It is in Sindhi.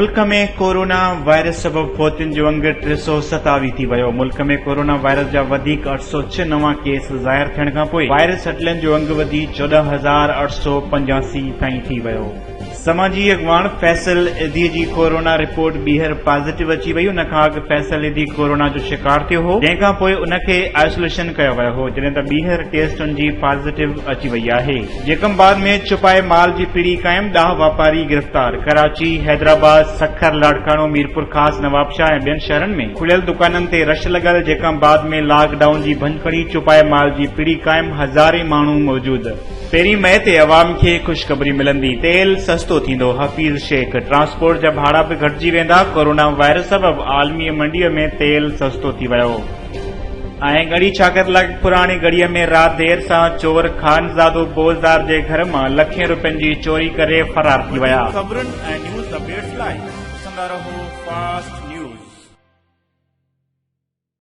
ملڪ ۾ ڪورونا وائرس سبب فوتين جو انگ 327 ٿي ويو. ملڪ ۾ ڪورونا وائرس جا وڌيڪ 806 نوان ڪيس ظاهر ٿيڻ کانپوء وائرس اٽلن جو انگ وڌي 14885 تائين ٿي ويو. سماجي اڳواڻ فيصل ايڌي جي ڪورونا رپورٽ ٻيهر پازيٽو اچي وئي، ان کان اڳ فيصل ايڌي ڪورونا جو شڪار ٿيو هو، جنهن کان پوء ان کي آئسوليشن ڪيو ويو هو، جڏهن ته ٻيهر ٽيسٽ ان جي پازيٽو اچي وئي آهي. جيڪب آباد ۾ ڇپائي مال جي پڙي قائم، ڏهه واپاري گرفتار. ڪراچي، حيدرآباد، سکر، لاڙڪاڻو، ميرپورخاص، نوابشاهه ۽ ٻين شهرن ۾ کليل دڪانن تي رش لڳل، جيڪب آباد ۾ لاڪ ڊائون جي ڀڃڪڙي، ڇپائي مال جي پڙي قائم، هزارين ماڻهو موجود. پهرين مئي تي عوام کي خوشخبري ملندي، تيل سستو ٿيندو، حفيظ شيخ، ٽرانسپورٽ جا ڀاڙا به گهٽجي ويندا، ڪورونا وائرس سبب عالمي منڊي ۾ تيل سستو ٿي ويو. ۽ ڳڙهي ڇاڪر لڳ پراڻي ڳڙهيء ۾ رات دير سان چور خانزادو بوزدار جي گهر مان لکين روپين جي چوري ڪري فرار ٿي ويا. خبرن ۽ نيوز اپڊيٽس لاء ڏسندا رهو فاسٽ نيوز.